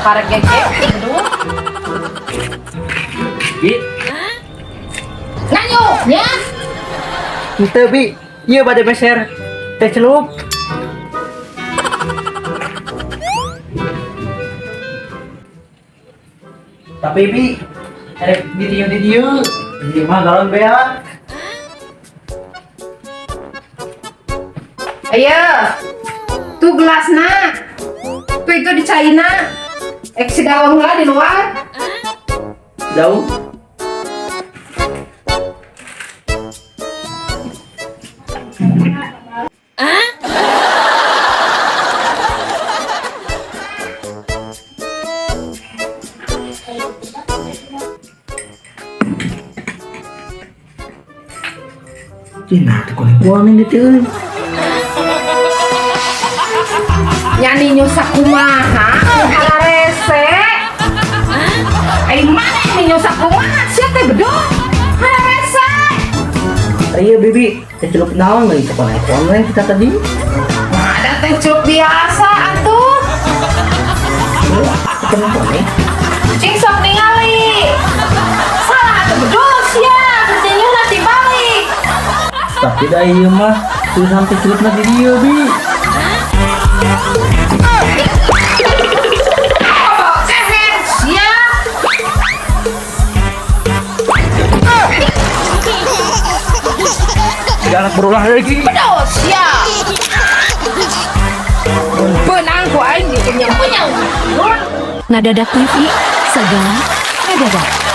Karek gege, aduh. Bi, Nganyu, nya. Henteu, Bi. Ieu bade meser teh celup. Tapi Bi, erek di dieu di dieu. Di mah galon beak. Ayo. Tuh gelasna. Tuh itu di China. Ek si dawang lah di luar. Jauh. Ih, nah, tuh korek gitu euy. Nyani nyusak kumaha, rese. Ai mana ini nyusak kumaha sia teh bedul. Rese. Iya, Bibi, teh celup naon lagi korek online kita tadi. Nah, ada teh celup biasa atuh. Kenapa nih? Cing sok ningali. Salah atuh bedul sia, nyuhna dibalik. Tapi dah ieu mah tulisan teh celupna di dieu, Bi. Keher sia. Jangan berulah lagi. Bedul sia. Benang ku aing dikenyang-kenyang. Ngadadak TV, segala ngadadak.